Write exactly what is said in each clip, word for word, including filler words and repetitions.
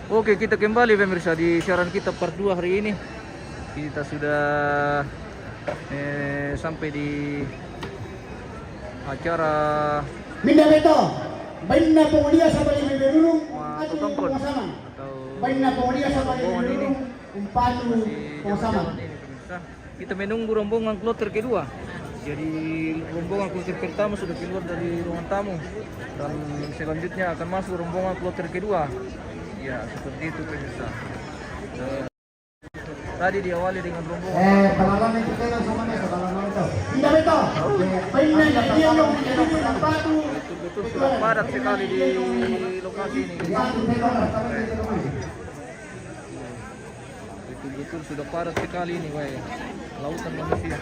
Oke, kita kembali pemirsa di siaran kita part dua hari ini. Kita sudah, eh, sampai di acara Minda Beto, bainna pengulia sama di Bebe Dulu, Ma Totongkon atau Bainna pengulia sama di Bebe Dulu, umpatu sama. Kita menunggu rombongan kloter kedua. Jadi, rombongan kloter pertama sudah keluar dari ruangan tamu dan selanjutnya akan masuk rombongan kloter kedua. Ya, seperti itu pemirsa. Eh, tadi diawali dengan rombongan. Eh, pengalaman itu kan sama nih, pengalaman itu. Tidak betul. Bainna dia yang umpatu. Betul-betul sudah padat sekali di lokasi ini. Betul-betul sudah padat sekali ini, weh. Lautan manusia.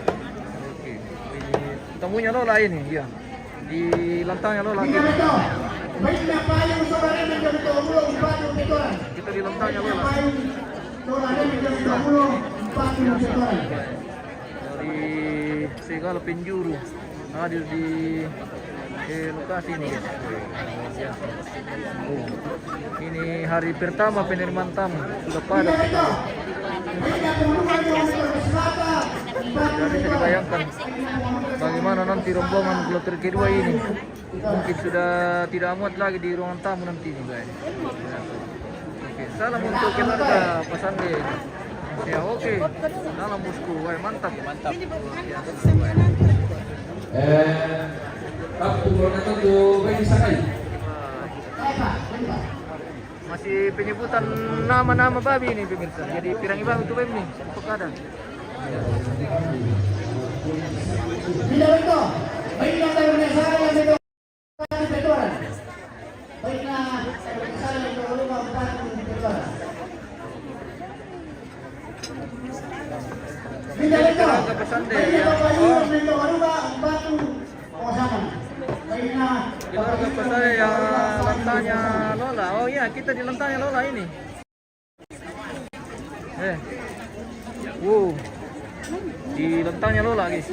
Oke. Ini tamunya Lola ini, ya. Di lantangnya Lola. Kita di lantangnya Lola. Dari segala penjuru hadir di, eh, lokasi ini, guys. Ya. Oh. Ini hari pertama penerimaan tamu, sudah padat sekali. Tidak bisa dibayangkan bagaimana nanti rombongan kloter kedua ini. Mungkin sudah tidak muat lagi di ruangan tamu nanti ini, guys. Oke, salam untuk keluarga Pasande. Ya, oke. Salam bosku, wah, mantap. Mantap. Luar biasa, wah. Eh, Pak, pukul satu tuh, Pak, bisa kali? Masih penyebutan nama-nama babi ini, pemirsa. Jadi, pirangi babi itu babi nih, pekada. Tidak betul. Baik, yang dari Indonesia, yang dari Indonesia. Keluarga besar yang lantangnya Lola. Oh iya, kita di lantangnya Lola ini. Eh. Wow. Di lantangnya Lola, guys.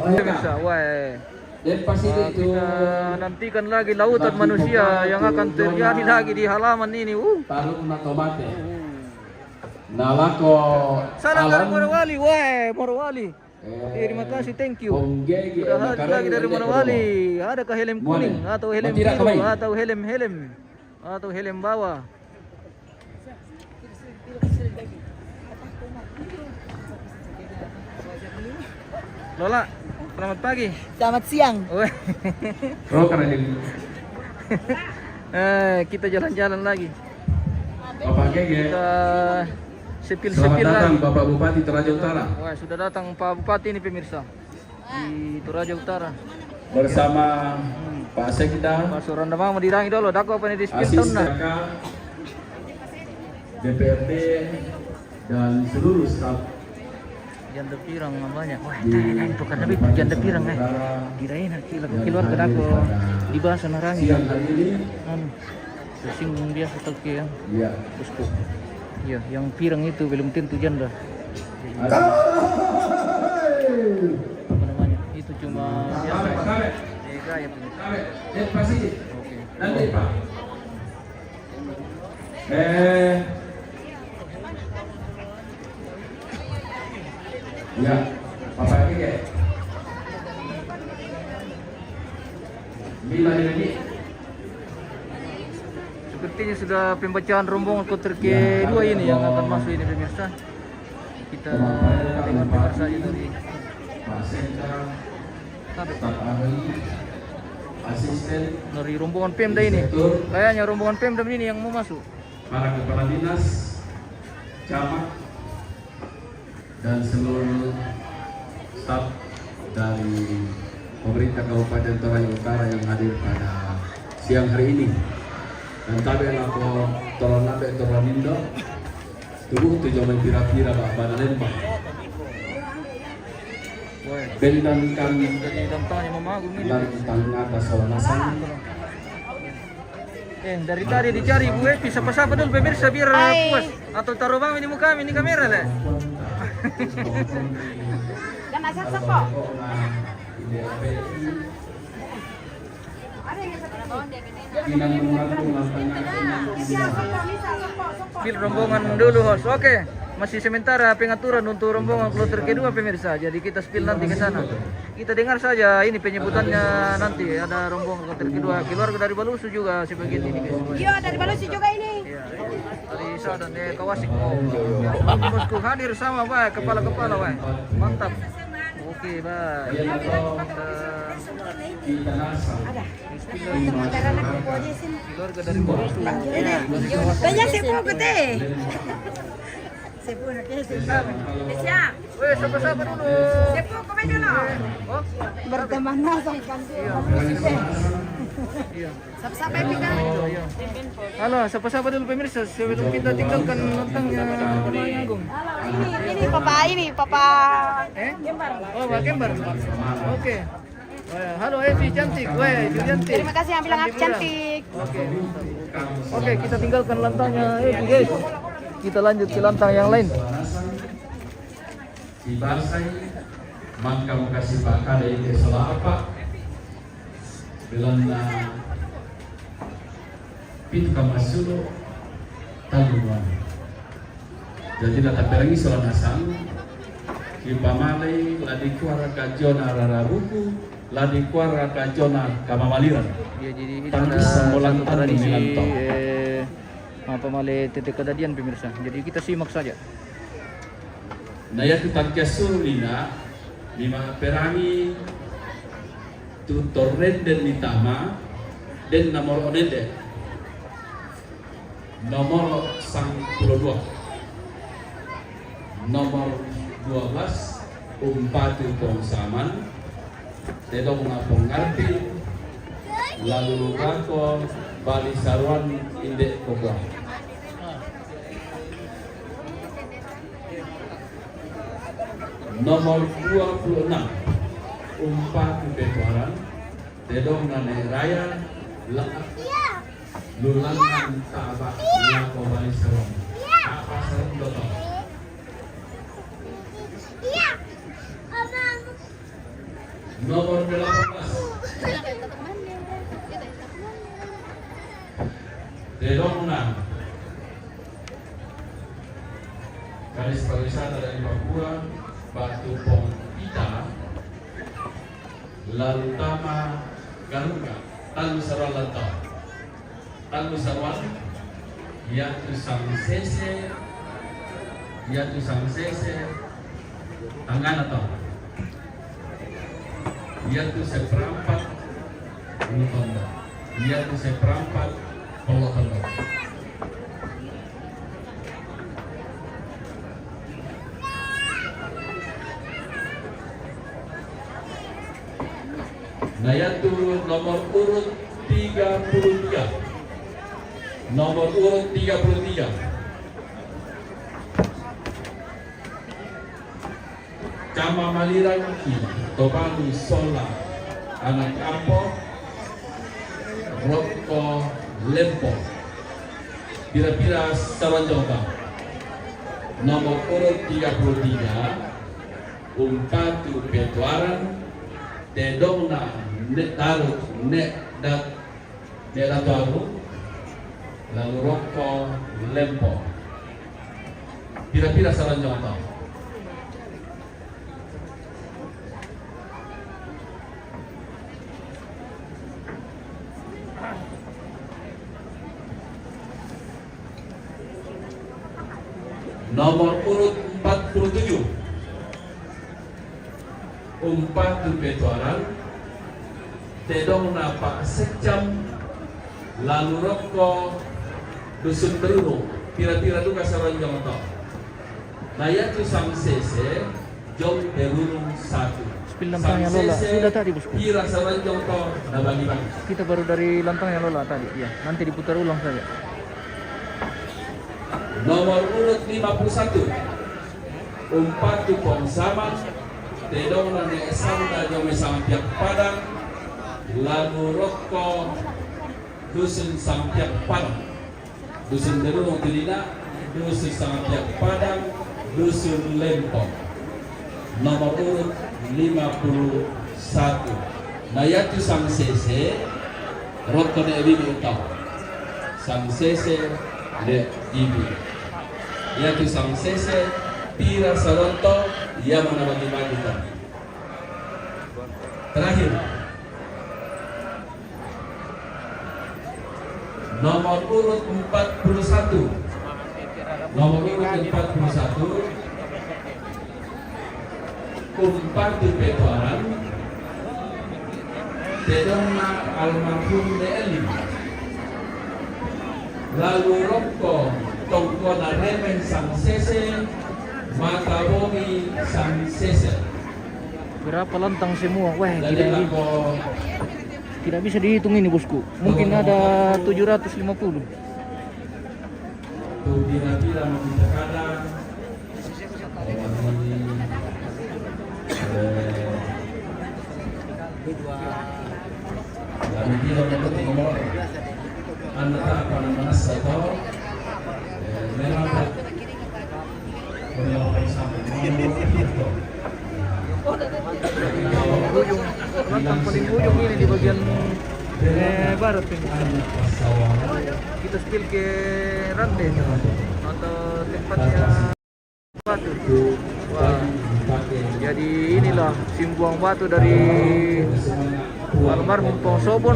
Pemirsa, wah. Kita nantikan lagi lautan manusia yang akan terjadi lagi di halaman ini. Uh. Salam dari Morowali, wah, Morowali. Terima kasih, thank you. Sudah hadir lagi dari Morowali. Adakah helm kuning atau helm biru atau helm-helm atau helm bawah? Lola, selamat pagi. Selamat siang. Oh. Eh, kita jalan-jalan lagi. Bapak Gege. Kita sepil-sepil lagi. Selamat datang, Bapak Bupati Toraja Utara. Wah, sudah datang Pak Bupati ini, pemirsa. Di Toraja Utara. Bersama Pak Sekda. Pak Suranda Mama dirangi dulu, dako apa nih di spill tahun nah. D P R D dan seluruh staf. Janda pirang namanya. Wah, tadi bukan lebih janda pirang, eh. Kirain laki keluarga dako di bahasa narangi. Siang hari ini. Anu, tersinggung dia atau ke yang? Iya. Bosku. Iya, yang pirang itu belum tentu janda. Apa namanya? Itu cuma biasa. Gaya punya. Oke. Nanti, Pak. Eh. Ya, Bapak ini ya. Bila ini. Sepertinya sudah pembacaan rombongan kloter kedua ini yang akan masuk ini, pemirsa. Kita dengar dengar saja dari Pak Sekda, staf ahli, asisten, dari rombongan Pemda ini. Kayaknya rombongan Pemda ini yang mau masuk. Para kepala dinas, camat, dan seluruh staf dari pemerintah Kabupaten Toraja Utara yang hadir pada siang hari ini. Dan tabe lako tolon lambe tolon indo, tubuh tu jomai pira-pira ba bana lembah. Bendan kami lantang atas solasang. Eh, dari tadi dicari Bu Evi, sapa-sapa dulu pemirsa biar puas. Atau taruh bang ini muka ini kamera le. Dan asak sepo. Pil rombongan dulu, host. Oke, masih sementara pengaturan untuk rombongan kloter kedua, pemirsa. Jadi kita spill nanti ke sana. Kita dengar saja ini penyebutannya nanti. Ada rombongan kloter kedua, keluarga dari Balusu juga sebagian ini, guys. Iya, dari Balusu juga ini. Iya. Dari sana, eh, Kawasik. Oh, bosku hadir sama, Pak, kepala-kepala, Pak. Mantap. Oke, Pak. Kita Keluarga dari Balusu. Banyak sepupu teh. Sepupu ke sepupu. Siap. Weh, sapa-sapa dulu. Sepupu ke dulu. Oh, berteman sama kan. Iya. Sapa-sapa yang pindah. Iya, iya. Halo, sapa-sapa dulu pemirsa sebelum kita tinggalkan lantangnya Agung. Halo, ini, ini Papa, ini Papa. Eh? Gembar. Oh, Pak Gembar. Oke. Weh, halo Evi cantik, weh, Evi cantik. Terima kasih yang bilang aku cantik. Oke. Oke, kita tinggalkan lantangnya Evi, guys. Kita lanjut ke lantang yang lain. Ibasai, maka makasi pakada ite salapa. Belanda pitu kamasulu talu. Jadi la taperangi sola nasang, ipamalai la dikua raka jona rarabuku, la dikua raka jona kamamaliran. Ya, jadi ini ada satu tradisi, eh, apa, male tete kadadian, pemirsa. Jadi kita simak saja. Na iya tu tangkiasulu lina, ni maperangi tu torrenden ni tama, den namoro onende. Nomor sangpulo dua. Nomor dua belas, umpatu Pong Saman, tedong na Pong Ngarti, lalu lukako, bali saruan inde kokua. Nomor dua puluh enam, umpatu Petuaran, tedong na Nek Raya, la lulangan taba lako bali sarong. Apa sarong doto? Nomor delapan belas. Tedong na Kadis Pariwisata dari Papua, Batu Pong Pita, lalu tama Garuda, talu saruan lantau. Talu saruan, yatu sangsese, yatu sangsese, tangana tau. Yatu seperempat, ulu tondo. Yatu seperempat, polo tondo. Na yatu nomor urut tiga puluh tiga. Nomor urut tiga puluh tiga. Kama Maliran, Tobanu Sola, anak ampo, Rokko Lempo. Pira-pira saronjong ta. Nomor urut tiga puluh tiga, umpatu Petuaran, tedong na Nek Taruk, Nek Dat, Nek Datu Agung, lalu Rokko Lempo. Pira-pira saronjong ta. Nomor urut empat puluh tujuh. Umpatu Petuaran, tedong na Pak Sekjam, lalu Rokko Dusun Terurung, pira-pira duka saronjong to. Na yatu sangsese, Jong Terurung satu. Spill lantangnya Lola. Sudah tadi, bosku. Pira saronjong to, na bagi-bagi. Kita baru dari lantangnya Lola tadi, ya. Nanti diputar ulang saja. Nomor urut lima puluh satu. Umpatu Pong Saman, tedong na Nek Santa Jong Mesang Piak Padang, lalu Rokko Dusun Sampiang Padang, Dusun Derunung Tulina, Dusun Sampiang Padang, Dusun Lempong. Nomor urut lima puluh satu. Na yatu sangsese, rokko ne bibi utau. Sangsese ne bibi. Yatu sangsese, pira saronto, iya mana bagi-bagi ta. Terakhir. Nomor urut empat puluh satu. Nomor urut empat puluh satu. Umpatu petoaran. Tedonna almarhum De Eli. Lalu rokko tongkona Remeng Sangsese, Mata Bomi Sangsese. Berapa lantang semua? Wah, tidak, tidak bisa dihitung ini, bosku. Mungkin ada tujuh ratus lima puluh. Ujung, paling ujung ini di bagian, eh, barat ini. Kita spill ke rantai atau tempatnya batu. Wah. Jadi inilah simbuang batu dari almarhum Pong Sobon,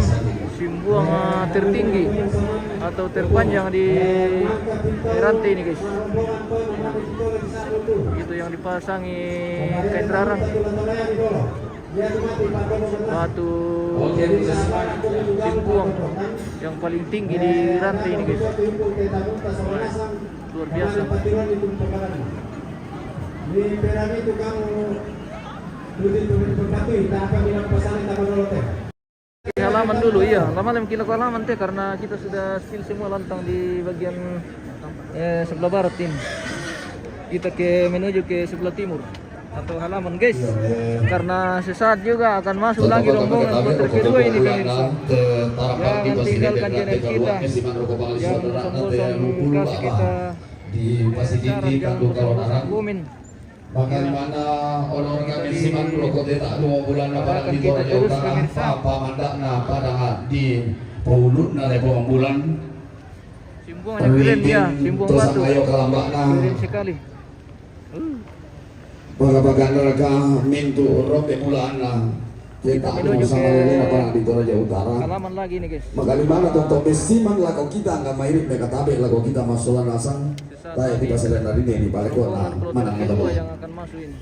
simbuang, eh, tertinggi atau terpanjang di rantai ini, guys. Itu yang dipasangi kain rarang. Batu simbuang yang paling tinggi di rantai ini, guys. Luar biasa. Di halaman dulu, iya. Lama-lama kita ke halaman teh, karena kita sudah spill semua lantang di bagian, eh, sebelah barat ini. Kita ke, menuju ke sebelah timur atau halaman, guys. Karena sesaat juga akan masuk lagi rombongan kloter kedua ini, pemirsa. Jangan tinggalkan channel kita. Jangan bosan kasih kita. Di Pasifik di Kandung Kalonarang. Bagaimana orang kami siman rokok teh tak dua bulan apa di Toraja Utara, apa mandakna pada di paulunna lepo bulan. Simbuangnya keren ya, simbuang batu. Ayo kalambakna. Keren sekali. Baga-baga neraka mintu rote bulanna. Kita sama ini apa di Toraja Utara. Halaman lagi nih, guys. Maka di mana tonton besiman lako kita nggak mairit mereka tabe lako kita masuk nasang. Saya tiba sedang dari ini balik kota. Mana yang akan masuk ini?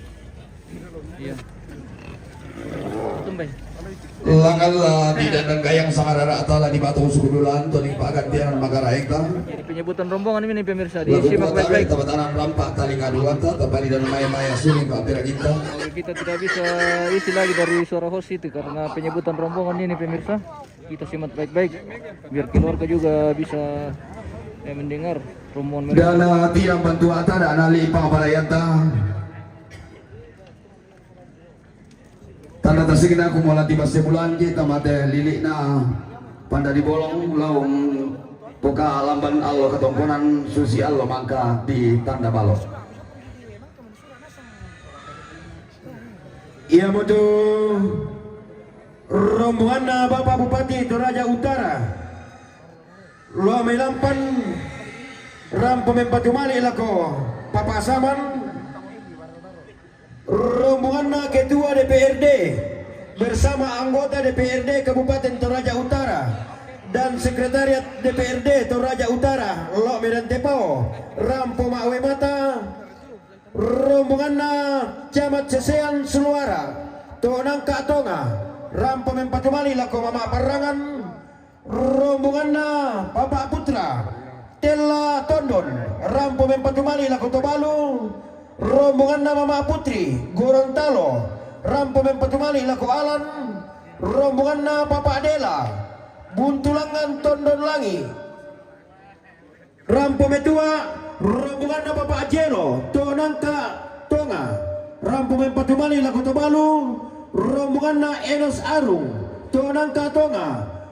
Iya. Tumben. Langalla di dandang gayang sangarara tala di batu sukudulan to di pagantian magaraekta. Jadi penyebutan rombongan ini, pemirsa, disimak baik-baik. Tabatanan rampak tali kaduan ta tepali dan maya-maya suling pak pira kita. Kita tidak bisa isi lagi dari suara host itu karena penyebutan rombongan ini, pemirsa. Kita simak baik-baik biar keluarga juga bisa, eh, mendengar rombongan mereka. Dana tiang bantu atara nali pang parayanta. Tanda tasikna kumola tiba sebulan kita mate lilikna panda di bolong laung poka lamban allo ketongkonan susi allo mangka di tanda balo. Iya moto rombonganna Bapak Bupati Toraja Utara. Lo melampan rampo mempatu mali lako Papa Saman. Rombonganna Ketua D P R D bersama anggota D P R D Kabupaten Toraja Utara dan Sekretariat D P R D Toraja Utara, lo medan tepao, rampo mawe mata, rombonganna Camat Sesean Suluara, to nangka tonga, rampo mempatumali lako mama parangan, rombonganna Bapak Putra, Tella Tondon, rampo mempatumali lako Tobalu, rombonganna Mama Putri, Gorontalo, rampo mempatumali lako Alan, rombonganna Bapak Dela, Buntulangan Tondon Langi, rampo metua, rombonganna Bapak Jelo, to nangka tonga, rampo mempatumali lako Tobalu, rombonganna Enos Arung, to nangka tonga,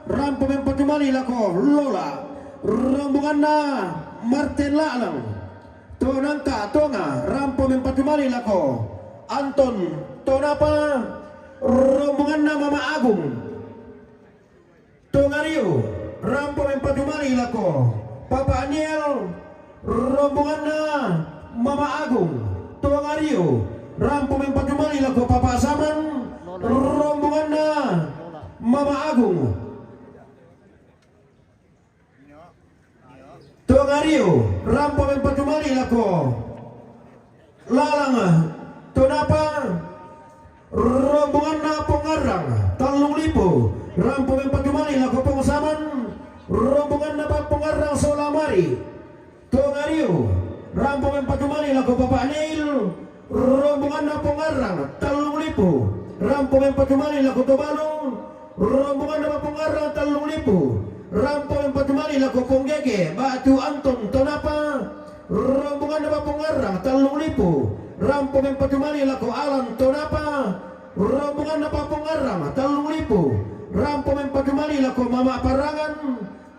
Rampo mempajumali lako Lola. Rombonganna Martin Lalang. To Nangka Tonga, rampo mempajumali lako Anton Tonapa. Rombonganna Mama Agung. To Ngariu, rampo mempajumali lako Papa Aniel. Rombonganna Mama Agung. To Ngariu, rampo mempajumali lako Papa Saman. Rombonganna Mama Agung. To Ngariu, rampo mempajumali lako Lalang Tonapa. Rombonganna Pongarrang, tallung lipu. Rampo mempajumali lako Pong Saman. Rombonganna Papa Pongarrang sola Mari. To Ngariu, rampo mempajumali lako Papa Neil. Rombonganna Pongarrang, tallung lipu. Rampo mempajumali lako Tobalu. Rombonganna Papa Pongarrang, tallung lipu. Rampo mempajumali lako Ponggege, batu Anton Tonapa. Rombonganna Papa Pongarrang, tallung lipu. Rampo mempajumali lako Alan Tonapa. Rombonganna Papa Pongarrang, tallung lipu. Rampo mempajumali lako Mama Parangan.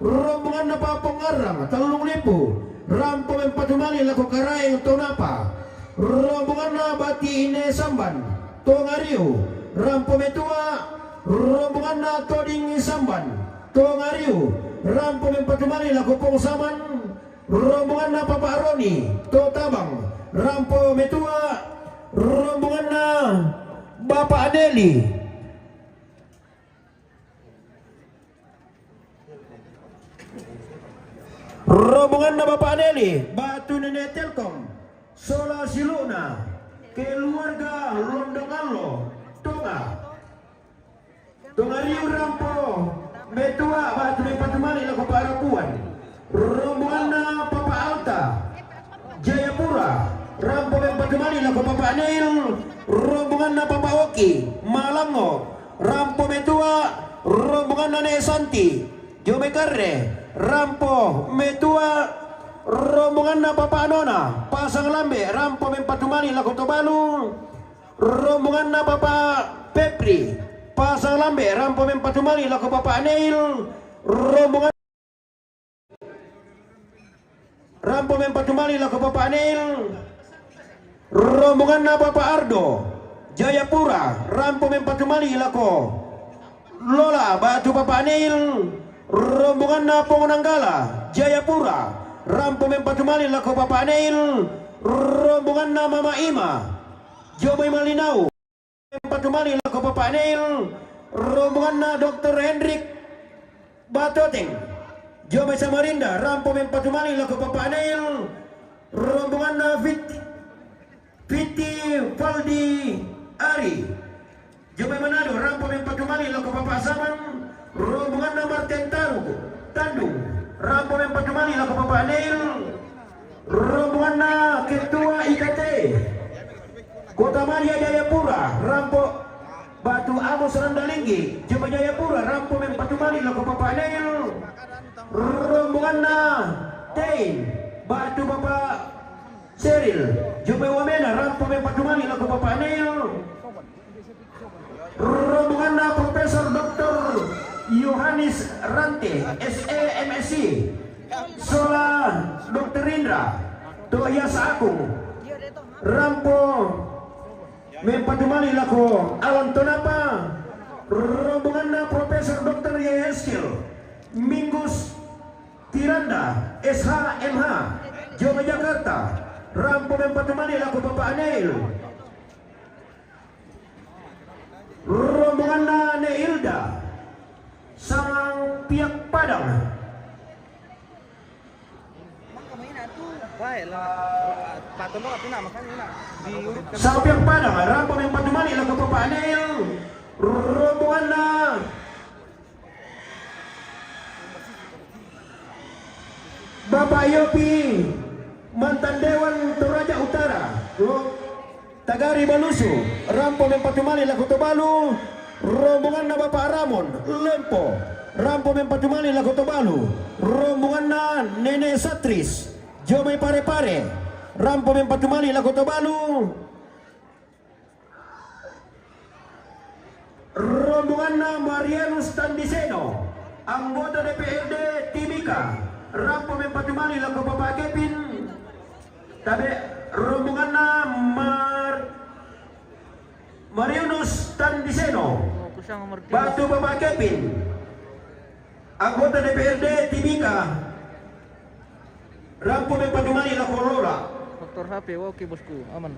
Rombonganna Papa Pongarrang, tallung lipu. Rampo mempajumali lako Karaeng Tonapa. Rombonganna Bati Ine Samban. To Ngariu. Rampo metua. Rombonganna Toding Samban. To Ngariu. Rampo mempajumali lako Pong Saman. Rombonganna Papa Roni. To Tabang. Rampo metua. Rombonganna Bapak Deli. Rombonganna Bapak Deli, batu Nene Telkom, sola silukna, keluarga Londongallo, Tonga. To Ngariu rampo metua, batu mempajumali lako Parapuan. Rombonganna Papa Alta, Jayapura, rampo mempajumali lako Papa Neil. Rombonganna Papa Oki, Malango, rampo metua. Rombonganna Ne Santi, Jomekarre, rampo metua. Rombonganna Papa Nona, Pasang Lambe, rampo mempajumali lako Tobalu. Rombonganna Papa Pepri, Pasang Lambe, rampo mempajumali lako Papa Neil. Rombongan rampo mempajumali lako Papa Neil. Rombonganna Papa Ardo, Jayapura, rampo mempajumali lako Lola, batu Papa Neil. Rombonganna Pong Nanggala, Jayapura, rampo mempajumali lako Papa Neil. Rombonganna Mama Ima, Jomai Malinau, mempajumali lako Papa Neil. Rombonganna Doktor Hendrik Batoteng, Jomai Samarinda, rampo mempajumali lako Papa Neil. Rombonganna Fit-, Fiti Faldi Ari, Jomai Manado, rampo mempajumali lako Papa Saman. Rombonganna Martin Taru, Tandung, rampo mempajumali lako Papa Neil. Rombonganna Ketua I K T Kota Madia Jayapura, rampo, batu Amos Randalinggi, Jomai Jayapura, rampo mempajumali lako Papa Neil. Rombonganna Tein, batu Papa Seril, Jomai Wamena, rampo mempajumali lako Papa Neil. Rombonganna Profesor Doktor Yohanes Rante, S E M Si, sola Doktor Indra, to Yasa Aku, rampo mempajumali lako Alan Tonapa. Rombonganna Profesor Doktor Yehezkiel Mingus Tiranda, S H M H, Jomai Jakarta, rampo mempajumali lako Papa Neil. Rombonganna Ne Ilda, Samang Piak Padang. Samang Piak Padang, rampo mempajumali lako Papa Neil. Rombonganna Bapak Yopi, mantan Dewan Toraja Utara, Tagari Balusu, rampo mempajumali lako Tobalu. Rombonganna Bapak Ramon, Lempo, rampo mempajumali lako Tobalu. Rombonganna Nene Satris, Jomai Parepare, rampo mempajumali lako Tobalu. Rombonganna Marianus Tandiseno, Anggota D P R D Timika, rampo mempatu mali lako Bapak Kepin, tabe rombonganna Mar-, Mariunus Tandiseno, batu Bapak Kepin, anggota D P R D Timika, rampo mempatu mali lako Lola. Faktor H P, oke, bosku, aman.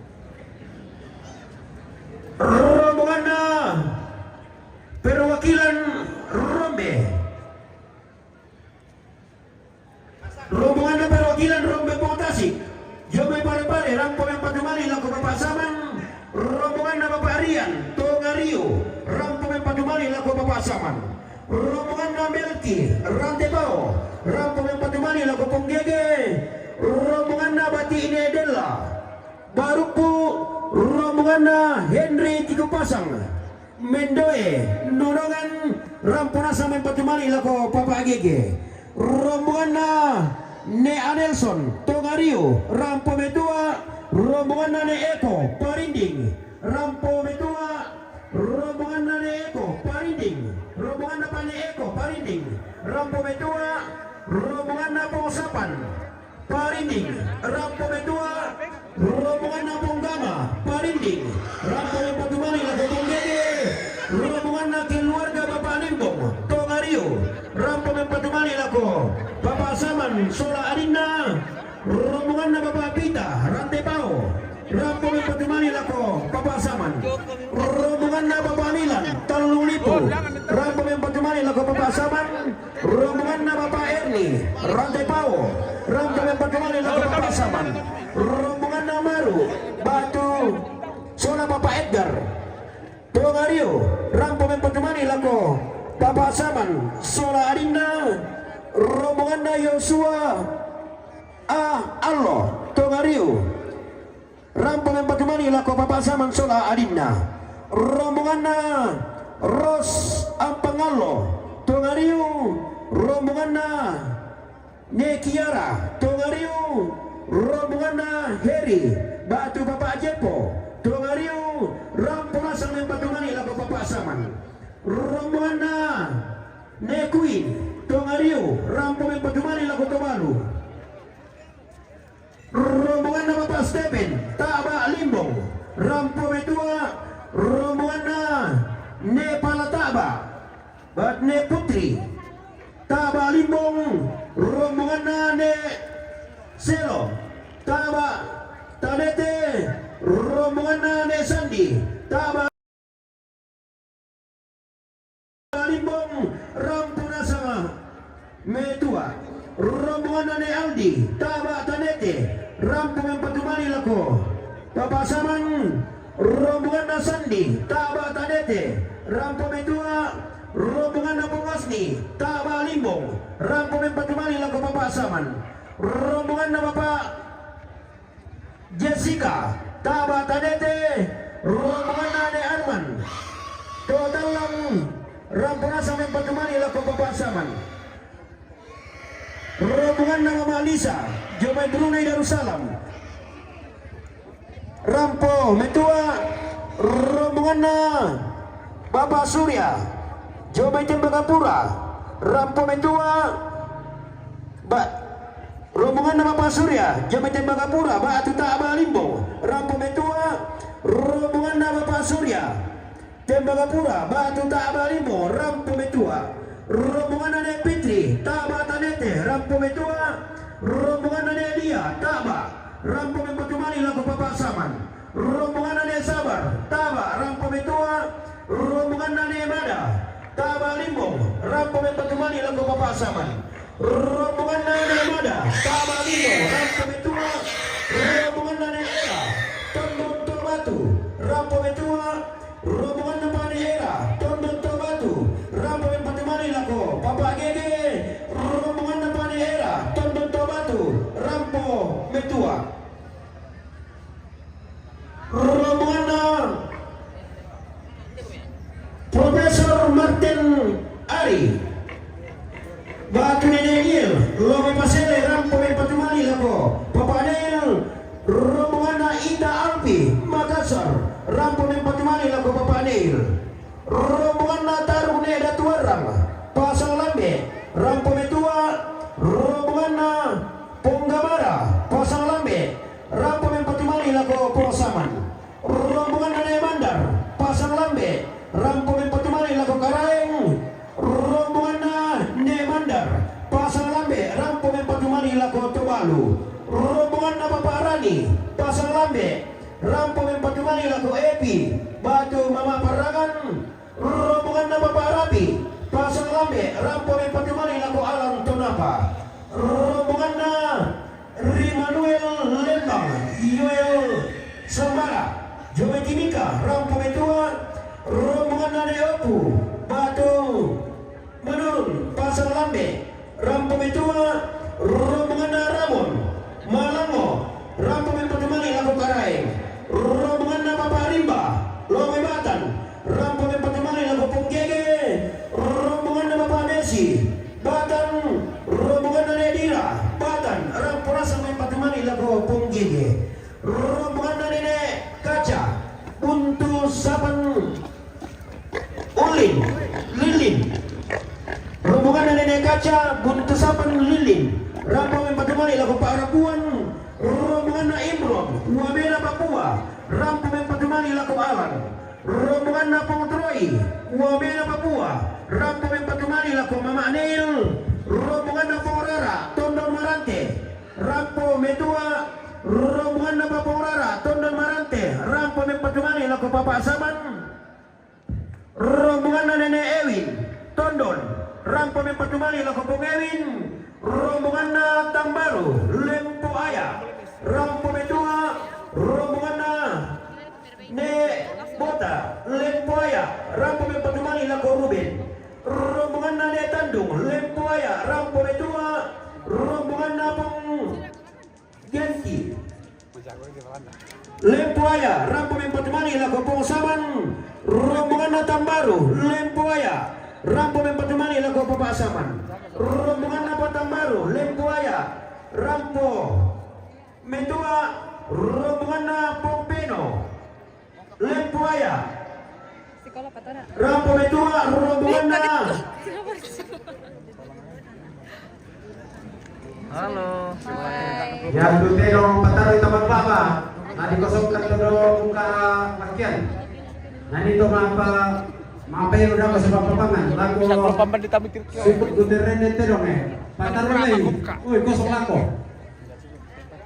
Rombonganna perwakilan Rombe. Rombonganna perwakilan Rombe Pongtasi. Jomai Pale-pale, rampo mempatu mali lako Bapak Saman. Rombonganna Bapak Rian, Tongariu, rampo mempatu mali lako Bapak Saman. Rombonganna Melki, Rantepao, rampo mempatu mali lako Ponggege. Rombonganna Batine Della, Barukku, rombonganna Henry Tikupasang, Mendoe, Nonongan, rampo nasang mempatu mali lako Papa Gege. Rombonganna Ne Anelson, Tongariu, rampo metua. Rombonganna Ne Eko, Parinding, rampo metua. Rombonganna Ne Eko, Parinding. Rombonganna Pane Eko, Parinding, rampo metua. Rombonganna Pongsapan, Parinding, rampo metua. Rombonganna Ponggama, Parinding, rampo mempatu mali lako Ponggege. Rombonganna keluarga Bapak Limbong, Tongariu, rampo mempatu mali lako Bapak Saman sola adinna. Rombonganna Bapak Pita, Rantepao, rampo mempatu mali lako Bapak Saman. Rombonganna Bapak Milan, Tallulipu, rampo mempatu mali lako Bapak Saman. Rombonganna Bapak Erni, Rantepao, rampo mempatu mali lako Bapak Saman. Rombonganna Maru, Batu, sola Bapak Edgar, Tongariu, rampo mempatu mali lako Bapak Saman sola adinna. Rombonganna Yosua, A Allo, Tongariu, rampo mempatu mali lako Bapak Saman sola adinna. Rombonganna Ros Ampangallo, Tongariu. Rombonganna Ne Kiara, Tongariu. Rombonganna Heri, Batu Bapak Jepo, Tongariu, rampo nasang mempatu mali lako Bapak Saman. Rombonganna Ne Kuin, Tongariu, rampo mempatu mali lako Tobalu. Rombonganna Bapak Stepen, Taba Limbong, rampo metua. Rombonganna Ne Pala Taba, Bat Ne Putri, Taba Limbong. Rombonganna Ne Selo, Taba Tanete. Rombonganna Ne Sandi, Taba Limbong, rampo nasang metua. Rombonganna Ne Aldi, Taba Tanete, rampo mempatu mali lako Bapak Saman. Rombonganna Sandi, Taba Tanete, rampo metua. Rombonganna Pongasni, Taba Limbong, rampo mempatu mali lako Bapak Saman. Rombonganna Bapak Jessica, Taba Tanete. Rombonganna Ne Arman, Totallang, rampo nasang mempatu mali lako Bapak Saman. Rombonganna Mama Lisa, jomai Brunei Darussalam, rampo metua. Rombonganna Bapak Surya, jomai Tembagapura, rampo metua. Ba, rombonganna Bapak Surya, jomai Tembagapura, Batu Taba Limbong, rampo metua. Rombonganna Bapak Surya, Tembagapura, Batu Taba Limbong, rampo metua. Rombonganna Ne Fitri, Taba Tanete, rampo metua. Rombonganna Ne Lia, Taba, rampo mempatu mali lako Bapak Saman. Rombonganna Ne Sabar, Taba, rampo metua. Rombonganna Ne Mada, Taba Limbong, rampo mempatu mali lako Bapak Saman. Rombonganna Ne Mada, Taba Limbong, rampo metua. Rombonganna Ne Ela, Tondon Tobatu, rampo metua. Rombonganna Pane Ela, Tondon Tobatu, rampo mempatu mali lako Bapak Gege. Rombonganna Pane Ela, Tondon Tobatu, rampo metua. Rombonganna Profesor Martin Ari, Batu Ne Daniel, Lobe Pasele, rampo mempatu mali lako Bapak Neil. Rombonganna Ita Alpi, Makassar, rampo mempatu mali lako Bapak Neil. Rombonganna Taruk Ne Datuarang, Pasang Lambe, Rampo metua, rombonganna Pong Gamara, Pasang Lambe, rampo mempatumani lako Pong Saman. Rombonganna Ne Mandar, Pasang Lambe, rampo mempatumani lako Karaeng. Rombonganna Ne Mandar, Pasang Lambe, rampo mempatumani lako Tobalu. Rombonganna Papa Rani, Pasang Lambe, rampo mempatumani lako Epi, Batu Mama Parangan. Rombonganna Papa Rapi, Pasang Lambe, rampo mempatumani lako Alang Tonapa. Rombonganna Rimanuel Lembang, Yoel Sambara, Jome Timika, rampo metua. Rombonganna Ne Opu, Batu Menurun, Pasang Lambe, rampo metua. Rombonganna Ramon Malango, rampo mempatumani lako Karaeng. Rombonganna Papa Rimba, Lowe Batan, rampo mempatumani lako Pong Gege. Rombonganna Papa Messi, Batan. Rombonganna Ne Dira, Batan, rampo rasa mempatumani lako Pong Gege. Rombonganna Nene Kaca, Buntu Sapan Ulin, Lilin. Rombonganna Nene Kaca, Buntu Sapan, Lilin, rampo mempatumani lako Pa'rapuan. Rombonganna Imron, Wamena Papua, rampo mempatumani lako Alan. Rombonganna Pong Troy, Wamena Papua, rampo mempatumani lako Mama Neil. Rombonganna Pong Rara, Tondon Marante, rampo metua. Rombonganna Papa Pong Rara, Tondon Marante, rampo mempatumani lako Papa Saman. Rombonganna Nene Ewin, Tondon, rampo mempatumani lako Pong Ewin. Rombonganna Tambaru, Lempo Aya, rampo metua. Rombonganna Ne Bota, Lempo Aya, rampo mempatumani lako Ruben. Rombonganna Ne Tandung, Lempo Aya, rampo metua. Rombonganna Pong Genti, Lempo Aya, rampo mempatumani lako Pong Saman. Rombonganna Tambaru, Lempo Aya, rampo mempatumani lako Papa Saman. Rombonganna Patambaru, Lempo Aya, rampo metua. Rombonganna Pong Peno, Lempo Aya, rampo metua. Rombonganna Halo. Ya, tu tedong patarui tamang baba. Nadi kosongkan todo buka makian. Nani to mapa, mapa yang udah masuk papangan. Lako siput guterene tedong eh. Patarui lagi. Oi, kosong lako.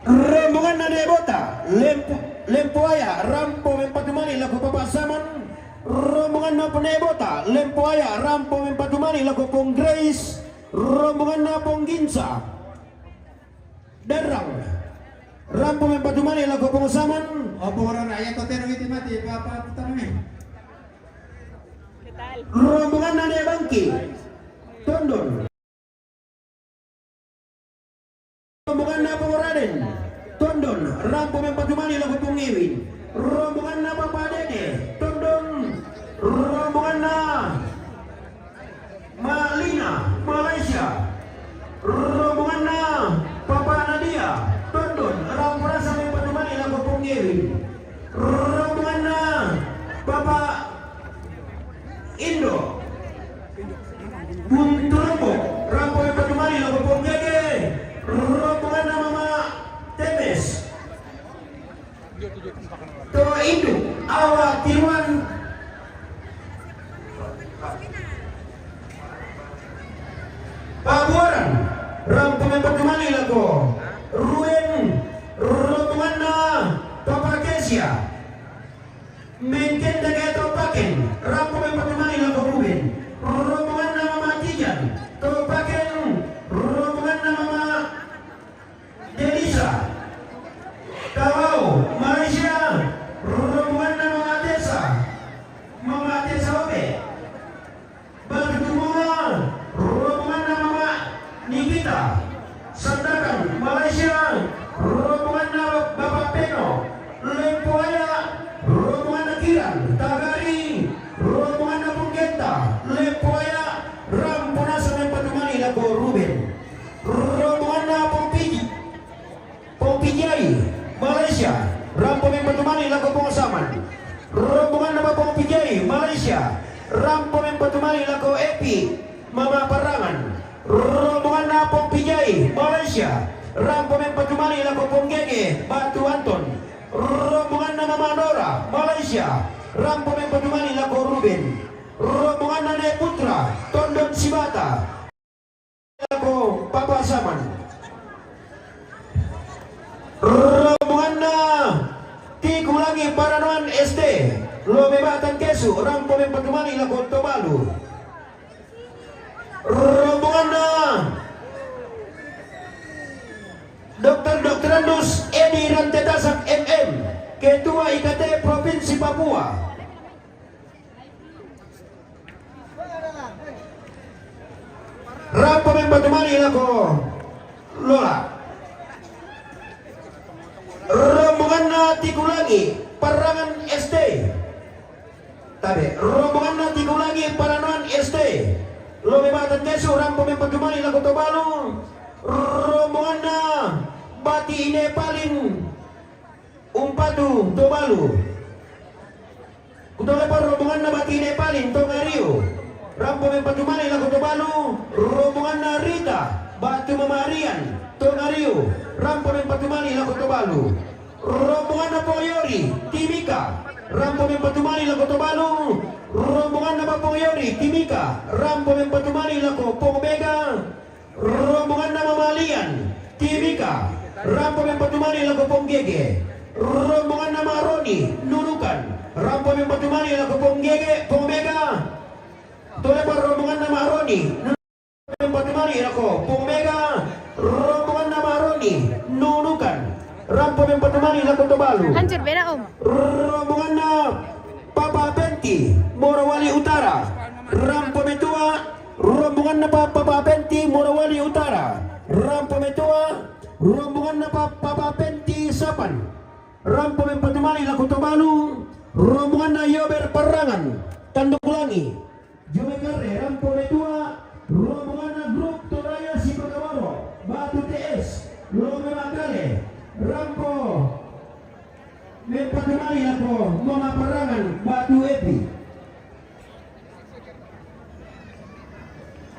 Rombonganna Ne Bota, Lempo, Lempo Aya, rampo mempatumani lako Papa Saman. Rombonganna Ne Bota, Lempo Aya, rampo mempatumani lako Pong Grace. Rombonganna Pong Ginsa, Darrang, rampo mempatumani lako Pong Saman. Opo orang rakyat kota itu mati apa apa pertama nih? Rombonganna Ne Bangki, Tondon. Rombonganna Pong Raden, Tondon, rampo mempatumani lako Pong Ewin. Rombonganna Papa Dede, Tondon. Rombonganna Ma Lina, Malaysia. Rombonganna Papa Nadia, Tondon, rampo rasa mempatumani lako Pong Ewin. Rombonganna Papa Indo, Buntu Lombok, rampo mempatumani lako Pong Gege. Rombonganna Mama Temes, to induk, awa tiruan Pabuaran, rampo mempatumani lako Ruben. Rombonganna Papa Kesia, mengkendeke to Paken, rampo mempatumani lako Ruben. Rombonganna Mama Tijan, to Paken. Rombonganna Mama Denisa, Tawau, Malaysia. Rombonganna Mama Tesa, Mama Tesa Obe, Batu Tumunga. Rombonganna Mama Nikita, Sandakan, Malaysia. Rombonganna Bapak Peno, Lempo Aya. Rombonganna Kiran, Tagari. Rombonganna Pong Genta, Lempo Aya, rampo nasa mempatumani lako Ruben. Rombonganna Pong Piji, Pong Pijai, Malaysia, rampo mempatumani lako Pong Saman. Rombonganna Pong Pijai, Malaysia, rampo mempatumani lako Epi, Mama Parangan. Rombonganna Pong Pijai, Malaysia, rampo mempatumani lako Pong Gege, Batu Anton. Rombonganna Mama Nora, Malaysia, rampo mempatumani lako Ruben. Rombonganna Ne Putra, Tondon Sibata, lako Papa Saman. Rombonganna Tikulangi Paranoan S T, Lomebatan Kesu, rampo mempatumani lako Tobalu. Rombonganna Doktor Doktorandus Edi Rantetasak M M, Ketua I K T Provinsi Papua. Rampo mempatumani lako Lola. Rombonganna Tikulangi Parangan S T. Tabe, rombonganna Tikulangi Paranoan S T. Lomebatan Kesu, rampo mempatumani lako Tobalu. Rombonganna Bati Ine Palin Umpatu Tobalu. Kutolepa rombonganna Bati Ine Palin, Tongariu, rampo mempatumani lako Tobalu. Rombonganna Rita, Batu Mamarian, Tongariu, rampo mempatumani lako Tobalu. Rombonganna Poyori, Timika, rampo mempatumani lako Tobalu. Rombonganna Bapoyori, Timika, rampo mempatumani lako Pomega. Rombonganna Mamalian, Timika, rampo mempatumani lako Pong Gege. Rombonganna Maroni, Nunukan, rampo mempatumani lako Pong Gege, Pomega. Tolepa rombonganna Maroni, mempatumani lako Pomega. Rombonganna Maroni, Nunukan, rampo mempatumani lako Tobalu. Hancur beda, Om. Rombonganna Papa Penti, Morowali Utara, rampo metua. Rombonganna Pa-, Papa Penti, Morowali Utara, rampo metua. Rombonganna Pa-, Papa Penti Sapan, rampo mempatumani lako Tobalu. Rombonganna Yober Parangan, Tanduk Langi, Jumekare, rampo metua. Rombonganna grup Toraya Sipakabaro, Batu T S, Lome Makale, rampo mempatumani lako Mama Parangan, Batu Epi.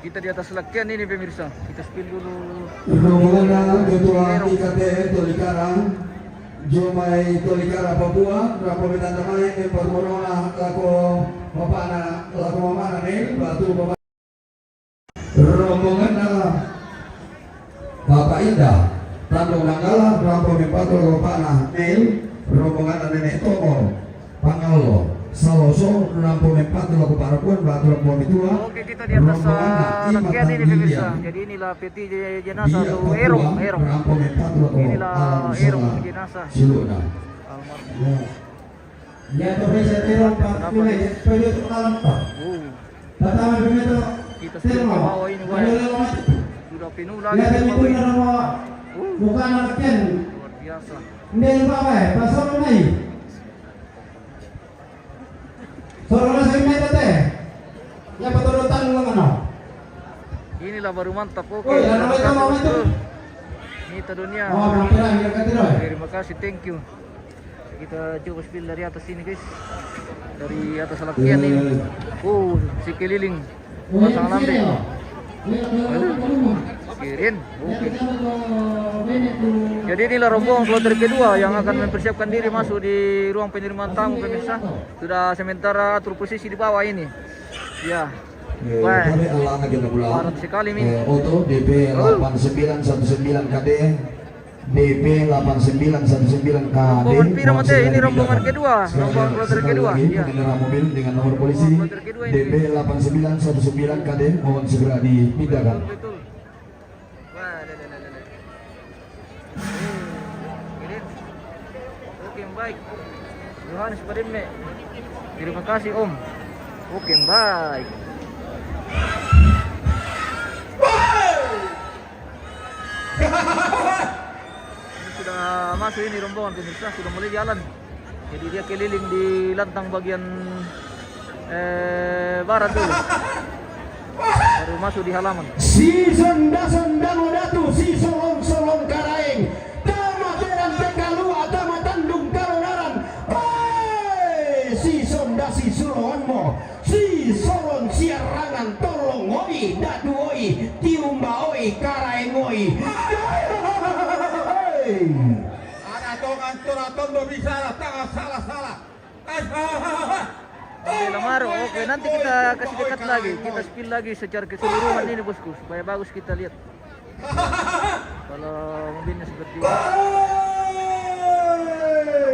Kita di atas lakian ini, pemirsa. Kita spill dulu. Rombonganna Ketua I K T Tolikara, Jomai Tolikara Papua, rampo metandamai, eh, parmonona lako bapana, lako mamana Nel, Batu Bapa-, rombonganna Bapak Indah, Tandung Nanggala, rampo mempatu lako bapana Nel, rombonganna Nenek Tongol, Pangallo, Saloso, rampo mempatu lako Parapuan, Batu rampo metua. Oke, kita di atas, rombonganna, eh, Ima lakian ini, Tandung pemirsa. Jadi inilah peti je-, jenazah Dia tu Papua, erong, erong. Rampo mempatu lako inilah Alam erong Sala jenazah. Siluna. Almarhum. Ya. Ya, to bisa terong, Pak. Kenapa, ini, guys? Pwede itu kalam, Pak. Oh. Pertama, begitu. Kita sudah ke bawah ini, wah. Ada lewat. Sudah penuh lagi. Ya, tapi itu nama, uh, bukan latihan. Luar biasa. Ini apa, Pak? Pasal naik. Saudara saya minta teh. Ya, betul datang lengan. Inilah baru mantap. Oke, oh, ya, terima kasih, Bosku. Mita Dunia. Oh, terima kasih, thank you. Kita coba spill dari atas sini, guys. Dari atas lakian ini. Oh, sekeliling. Pasang lambe. Kirin. Oke. Jadi inilah rombongan kloter kedua yang akan mempersiapkan diri masuk di ruang penerimaan tamu, pemirsa. Sudah sementara atur posisi di bawah ini. Ya. Wah. Padat sekali ini. Oto D P delapan sembilan satu sembilan K D. D P delapan sembilan satu sembilan K D. Rombongan pira, Mate? Ini rombongan kedua, rombongan kloter kedua. Iya. Pengendara mobil dengan nomor polisi D P delapan sembilan satu sembilan K D mohon segera dipindahkan. Betul, betul. Wah, ada, ada, ada, ada. Oh, ini. Oke, baik. Yohanes Pademme. Terima kasih, Om. Oke, baik. Ini sudah masuk ini rombongan, pemirsa, sudah mulai jalan. Jadi dia keliling di lantang bagian, eh, barat dulu. Baru masuk di halaman. Si sonda-sonda mo datu, si solong-solong karaeng. Tama terang tekalua, tama tandung kalonaran. Hei, si sonda si suloan mo. Si solon siarangan tolong oi, datu oi, tiumba Karaeng oi. Ara tongan tora tondo bicara tanga salah-salah. Oke, Lamaro, oke, nanti kita kasih dekat lagi, kita spill lagi secara keseluruhan ini, bosku, supaya bagus kita lihat. Kalau mobilnya seperti ini.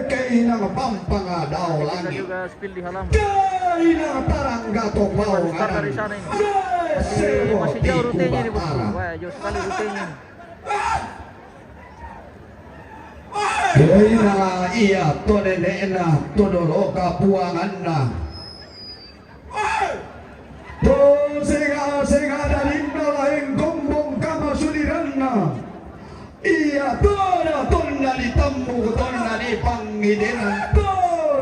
Keinang pampang ada Kita langit. Juga spill di halaman. Keinang tarang gatok bau Harus tatar di sana ini. Sewa Masih jauh tiku rutenya ini, bosku. Batara. Wah, jauh sekali rutenya ini. Keinang ia to nenekna to doloka puanganna. To sega-sega daninna laeng kombong kamasudiranna. Ia toda tonna ditammu tonna dipangidenan to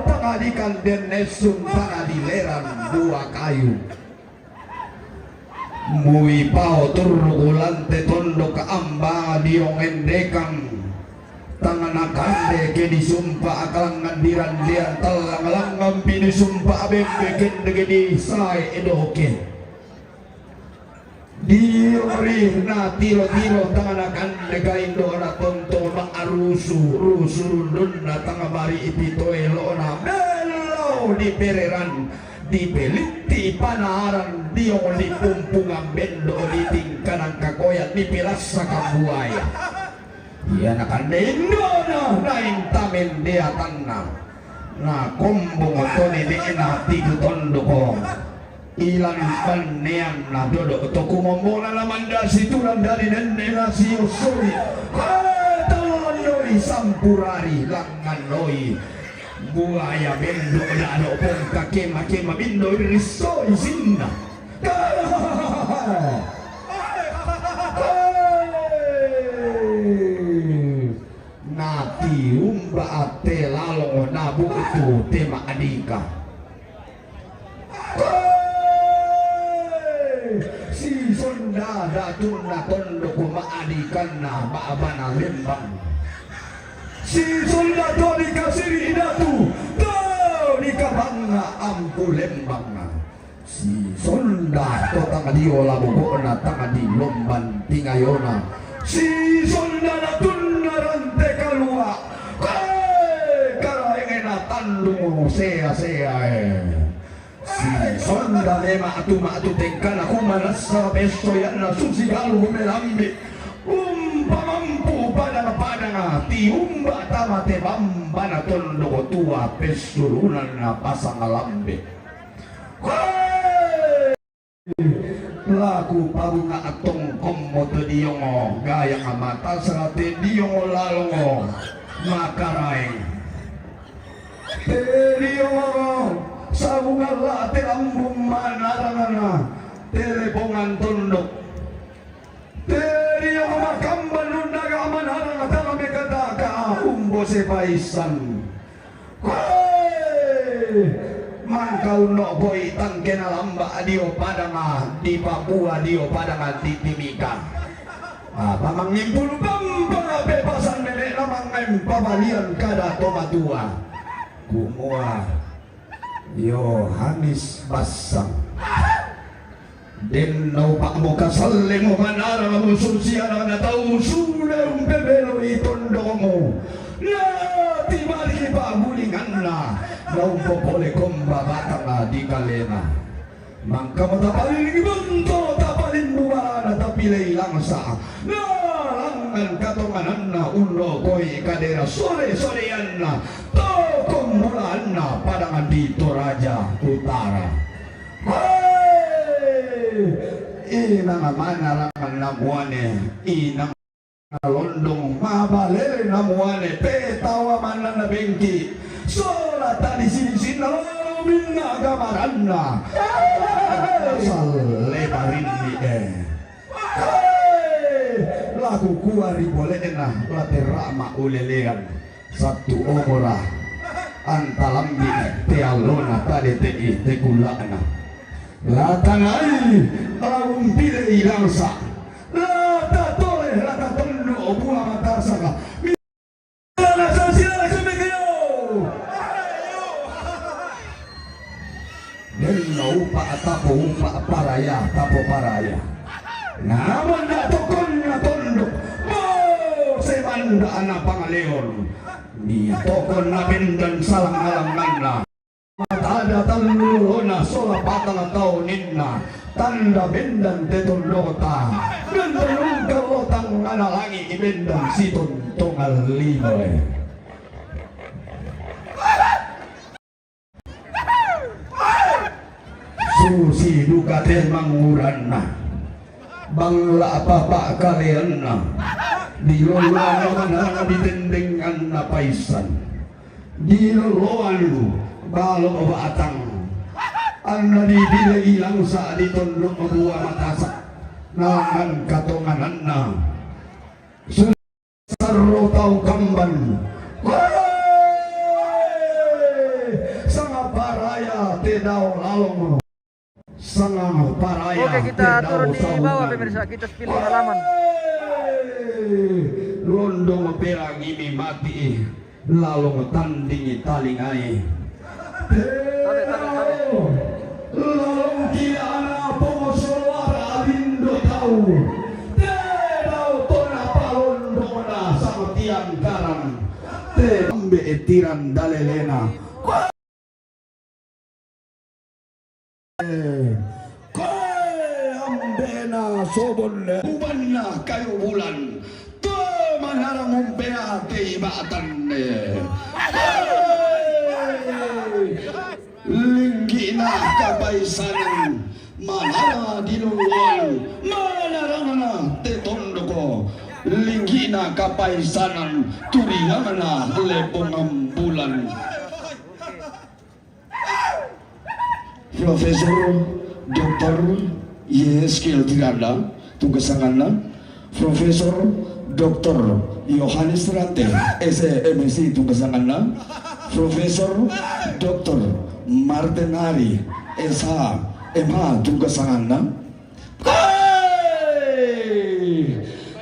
tanga dikandennessun tanga dileran bua kayu. Mui pao turruku lante tondok amba diongendekang. Tangana kande ke disumpa akalangan dirandean tallang-langngampi disumpa bembe kendege di sae doke. Diori na tiro-tiro tangana kande kaindona tonto ma'rusu rusu rundunna tanga mari ipitoe lona bello di pereran di pelitti panaran diong di pumpungan bendo di tingkanang kakoyan di pilassa kabuaya. Iana kande indona nainta mendeatanna. Na kombong to nenekna tiku tondoko. Ilan banneanna dodo to kumombona na mandasi tulang dari nennena siosoi. Tallandoi sampurari langngannoi. Buaya bendo dado pongka kema-kema bendo rissoi sinna. Natiumba te lalong nabu'tu te ma'dika. Si sonda datunna tondok ma'dikanna ba'bana lembang. Si sonda to dikasiri datu to dikabangnga ampu lembang. Si sonda to tang dio labobo'na tang dilomban tingayona. Si sonda natunna rante kalua. Karaengena tandung sea-seae. Si sonda mema atu-matu tengkana kumanassa pessoyanna susi galu melambi. Umpamampu padang-padanga tiumba tamate bambana tondoko tua pessurunanna pasang lambe. Laku pabunga tongkommo to diongo gayang mata serate diongo lalongo makaraeng. Te diongo sabunga la te lambung manarangana telepongan tondok. Te diongo makamban undaga manarang tala mekataka umbo sepaisan. Koe! Mangka unnokoi tangkena lamba dio padanga di Papua dio padanga di Timika. Apa mangimpulu bambang ape pasan nenekna mangain pabalian kada to matua. Kumua Yohanes Bassang. Den naupa'mo kasallemo manarang musu siarana tau musuda umpebeloi tondomu. Natibaliki pa'bulinganna, naumpo pole komba batanga di kalena. Mangkamo tapalilingi bonto tapalimbu balana tapilei langsa. Nalangngan katongananna ullokoi kadera sore-soreanna to kombulaanna padangan di Toraja Utara. Hei! Inang manarang namuane, inang londong mabalele namuane, petawa mananna bengki, sola tadi sini-sinna lolo minna gamaranna. Salle barinni e. Hei! Laku kuari bolena, la terama ulelean. Sattu omora antalambi te allona tade te'i te kulla'na. La tanai la umpilei langsa. La tatole la tatonno bua matasaka. Milana sasila sumikio. Denno upa tapo upa paraya tapo paraya. Namanna tokko Ana pangaleon ni tokon na bendan salang-alanganna. Matada tallu lolona sola patang tauninna, tanda bendan te tondokta. Bendan ungkal lotang ana langi bendan sitontongan linoe. Susi duka te manguranna, bangla apa pakaleanna, di loloan mana di tendenganna paisan, di loloan balo batang, anna dipile ilangsa di tondok bua matasa, nangan katongananna. Sarro tau kamban. Koe! Sanga paraya te dao lalong. Sanga paraya Oke, kita te dao turun di bawah, saungan. Pemirsa. Kita spill halaman. Koe! Londong perangi mi mati. Lalong tandingi talingai. Tabe, tabe, tabe. Lalong ki ana pongo solara alindo tau. Te dao tona palondona sama tiang karang. Te ambe etiran dalelena. Koe ambena sobon ubanna kayu bulan. Te manarang umbea te ibatan. Koe Linggina kapaisanan manara di loloan manarangna te tondoko. Linggina kapaisanan turiangna lepongan bulan. Profesor Doktor Yehezkiel Tiranda, tugasanganna. Profesor Doktor Yohanes Rante, S E, M Si, tugasanganna. Profesor Doktor Martin Ari, S H, M H, tugasanganna. Koe!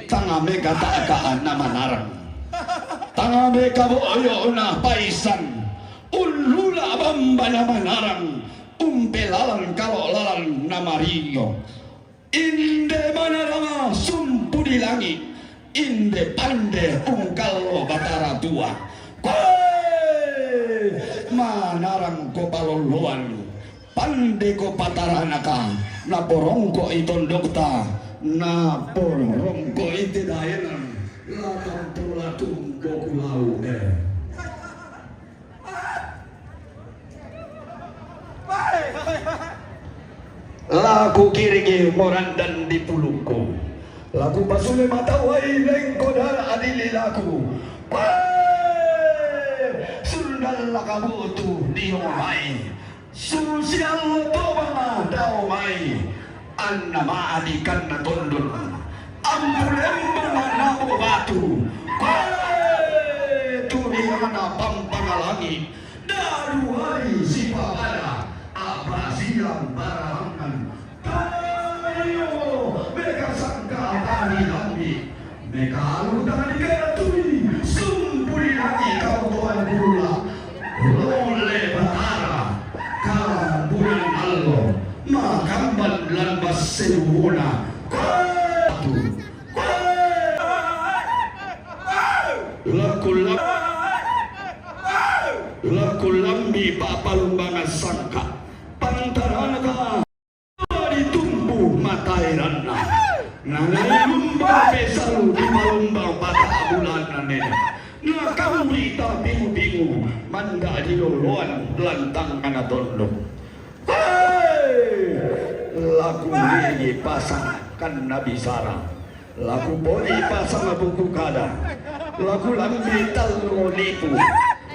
Tanga meka taka na manarang. Tanga meka boyo na paisan. Ullula bamba na manarang. Umpelalan kalo lalan na mario. Inde manaranga sumpu di langi, inde pande ungkallo Batara Tua. Koe manarang ko paloloan, pande ko pataranaka, naporongko i tondokta, naporongko i te daenan, latang pola tumbo kulau e. Laku kiringi morandan di pulungku. Laku pasule matau ai lengko dara adili laku. Pae! Sundal lakabutu dio mai. Susial tobanga dao mai. Anna maadikanna tondon. Ampulembang nabo batu. Pae! Turiangna pampangalangi. Daru ari sipapada, apa siang bararangan. Tayo, meka sangka tani lambi. Meka alu tani kena tui, sumpuli lagi kau tuan gula. Lole batara, kalang bulan allo, makamban lambas seluhuna. Kau Laku lam-, laku lambi papalumbangan sangka. Pantaranaka ditumpu matairanna. Nanai lumba pesalu di palumbang pata bulan nene. Nakauri ta bingu-bingu manda di loloan lantang ana tondok. Hei! Laku ligi pasang kan nabi sara. Laku poli pasang buku kada. Laku lambi tallu lipu.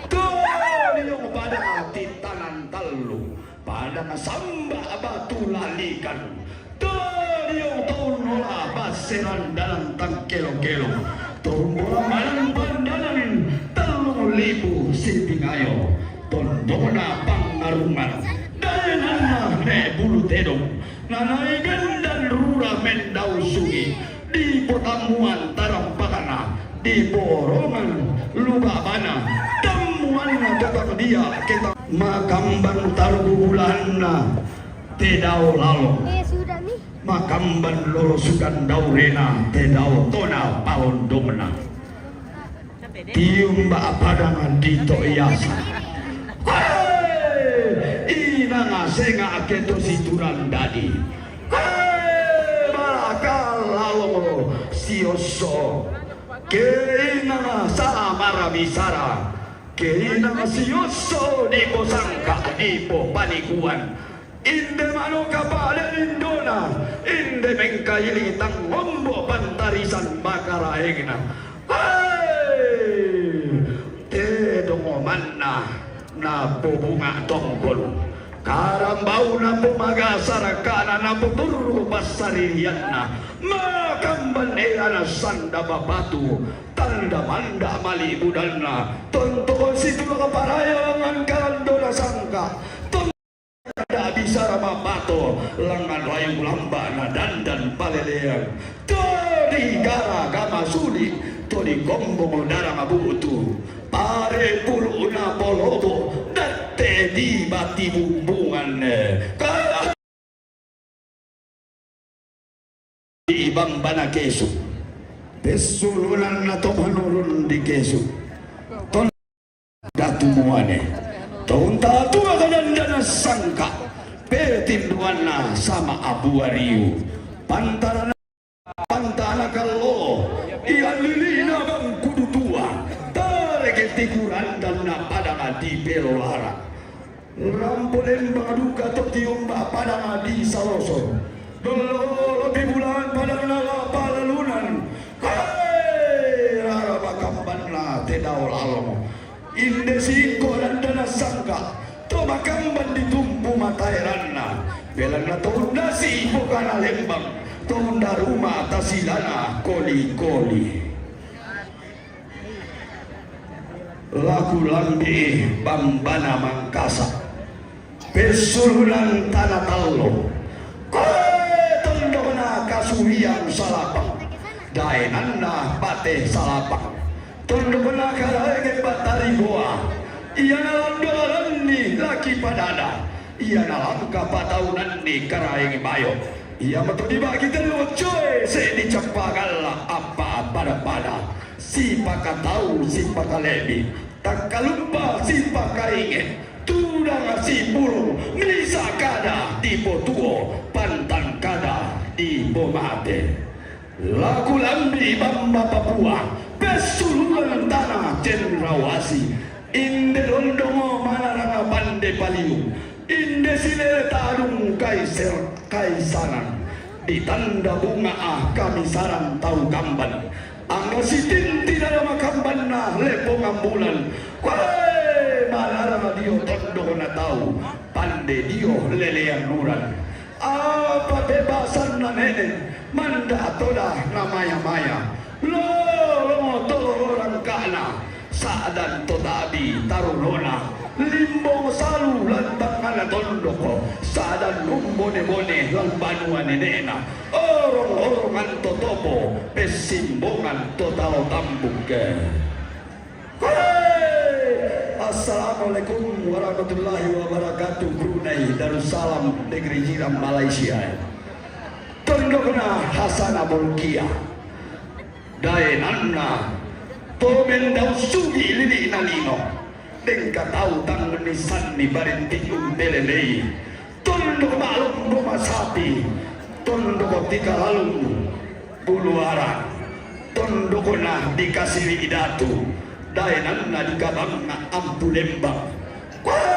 Toliong pada ati tanan tallu. Pada samba batu lalikan. Toliong tau nola baseran dalam tangkelo-kelo. Tombol malang pandanan tallu lipu sitingayo. Tondona pangarungan. Daenanna ne bulu tedong. Nanai gendan rura mendau sungi. Di potammuan tarampakana, di borongan lubabana, tammuanna totang dia keta makamban taru bubulanna te dao lalo. Eh, sudah nih. Makamban lolo sukan daurena te dao tona palondongna. Tiumba' padangan dito iasa. Hei! Inanga senga' ke to situran dadi. Hei! Balakal lalong siosso. Ke inanga samara bisara. Ke inanga siosso di posangka' di popanikuan. Inde manoka pa'de lindona, inde mengkaili tangngombo' pantarisan makaraengna. Hei! Tedong omanna napobunga' tongkol. Karambau napomagasa rakka'na napoturru passaririanna. Makamban eana sanda papatu, tanda manda' mali' budanna. Tontoko situru' kaparaya langngan kalandona sangka'. Tanda bisara mapato, langngan rayu lamba' nadandan palelean. To digaraga masuli', to dikombong darang bu'tu. Pare pulu'na polobo', datte di bati bumbungan. Ka- Di bambana kesu'. Pessulunanna to manurung di kesu'. Ton datu muane. Tounta tua kadandana sangka'. Petinduanna sama abu ariu. Pantarana pantana kallo. Ilan lili'na bangkudu tua. Tareke tikurang danna padanga di pelolara. Rampo lembang duka to tiumba' padanga di Saloso. Dollo lopi bulaan padangna la palalunan. Hei! Rara makambanna te dao lalong. Inde singko' dandana sangka'. To makamban ditumpu mataeranna. Belanna to undasi pokana lembang. To undaruma tasilana koli-koli. Laku lambi' bambana Mangkasa'. Pessulunan tana tallo. Koe tondokna kasuwiang salapang. Daenanna pate salapang. Tondokna karaenge batari boa. Iana lando alanni laki padada. Iana langka pataunanni karaenge bayo. Iamoto dibagi tellu occoe, se'di cappa galla', appa pada-pada. Sipakatau, sipakalebi. Takkaluppa, sipakainge. Tudang sipulung, misa' kada dipotuo, pantang kada dipomate. Laku lambi' bamba Papua, pessulunan tana cenrawasi. Inde dondongo manaranga pande paliung. Inde silele tadung kaiser-, kaisanan. Ditanda bunga' kamisaran tau kamban. Angga sitinti dara makambanna lepongan bulan. Koe manaranga dio tondokna tau. Pande dio lelean uran. Apa bebasanna nene', manda' toda namaya-maya. Lolongo tololo rangka'na, sa'dan to tabi tarunona. Limbong salu lantanganna tondoko, sa'dan lumbone-bone lan banua nene'na. Orong-orongan to topo, pessimbongan to talo tambukke. Hei! Assalamualaikum warahmatullahi wabarakatuh, Brunei Darussalam, negeri jiran Malaysia. Tondokna Hasana Bolkiah. Daenanna to mendau sugi lili'na lino. Dengka tau tangngissanni barinti' umpelelei. Tondok ma'lombo masapi, tondok tikalalung buluara, tondokna dikasiwi datu, daenanna dikabangnga' ampu lembang. Koe!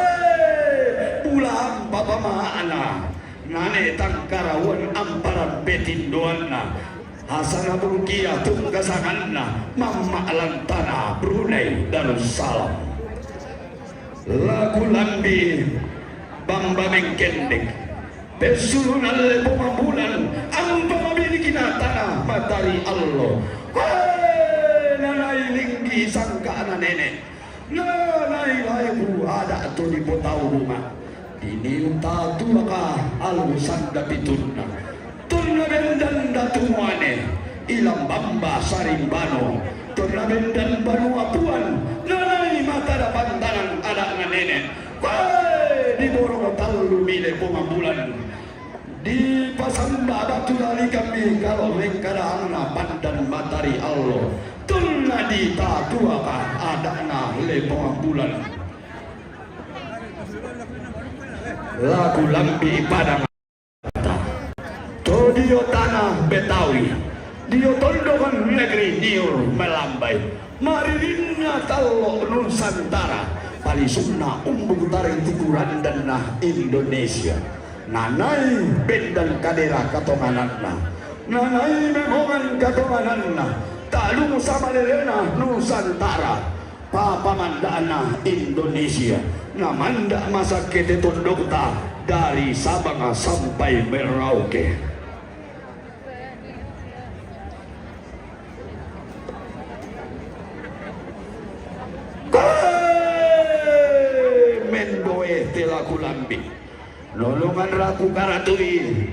Bulaan papama'na, nane' tangkarauan amparan petindoanna, Hasana Bolkiah tunggasanganna, mamma' lantana Brunei Darussalam. Laku lambi' bamba mengkendek. Pessulunan lepongan bulan, ampa mabilikna tana matari allo. Koe nanai linggi sangka'na nene'. Nanai laebu ada' to dipotau bunga'. Diniu tatuaka allu sanda pitunna. Tonna bendan datu muane, ilang bamba sarimbano. Tonna bendan banua puan, nanai matada pantanan ada'na nene'. Koe diborong tallu mile pongan bulan. Dipasamba batu lalikammi kalo mengkadaanna pandan matari allo. Tonna Ita tua ka adana lepongan bulan. Laku lambi padang to dio tanah Betawi, dio tondokan negeri Niur Melambai, maririnna tallo Nusantara, palisunna umbuk taring tikurandanna Indonesia. Nanai bendan kadera katongananna, nanai memongan katongananna, talung samalelena Nusantara, papamandana Indonesia, namanda masakke te tondokta dari Sabang sampai Merauke. Koe mendoe te laku lambi. Lolongan raku karatui,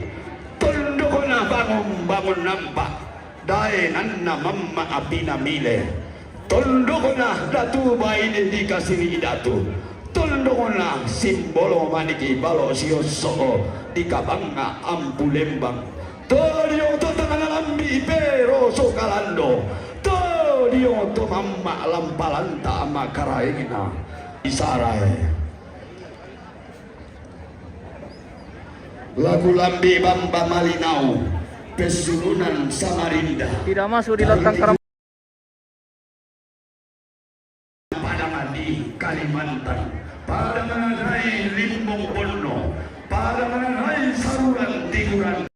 tondokna bangun-bangun nampa, daenanna mamma apina mile, tondokna datu baine dikasiri datu, tondokna simbolo maniki balo siosso dikabangnga ampu lembang, to dio to tangana lambi pero sokalando, to dio to mamma lampalanta makaraengna isarae. Laku lambi bamba malinau, pesurunan Samarinda. Tidak masuk di lantang keram- Padang di Kalimantan, pada mengenai Limbong Bonno, pada mengenai saluran tikuran